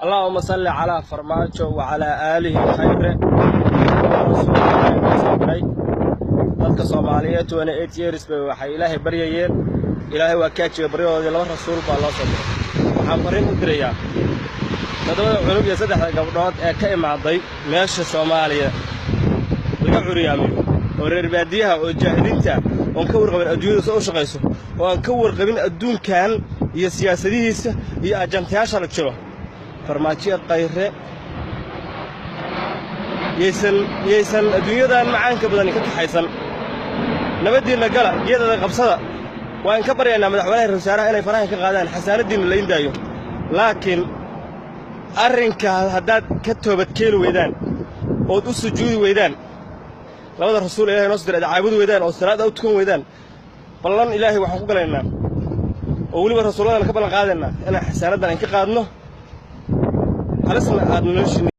Allaahuma salli calaa Farmaajo wa calaa aalihi Khayre. Rasuul soo diray dadka Soomaaliyeed 28 years bay waxay Ilaahay baryayeen. Ilaahay waa ka ajibay baryadoodii, laba rasuul baa loo soo diray. Waxaan farriin u dirayaa toddobada cunug iyo saddexda gabdhood ee ka imaaday meesha Soomaaliya laga curyaamiyo oo reer baadiyaha oo jaahiliinta, oon ka warqabin adduunyada soo u shaqayso, oo aan ka warqabin adduunkan iyo siyaasadihiisa iyo ajantayaasha la jiro. Farmaajiya, Khayre, yaysan adduunyadan macaanka badani ka kaxaysan. Nabaddiinna gala, geedada qabsada. Waan ka baryaynaa madaxweynaha, ra wasaaraha inay faraha ka qaadaan, xasaanaddiinna la indaayo. Laakiin arrinkaa haddaad ka toobad keeni weydaan ood u sujuudi weydaan labada rasuul Ilahay noo soo diray, aad caabudi weydaan oo salaada u tukan weydaan, ballan Ilaahay waxaan ku galaynaa oo weliba rasuulladan ka ballan qaadaynaa inaan xasaanaddan in ka qaadno, halisna aad noloshiinna.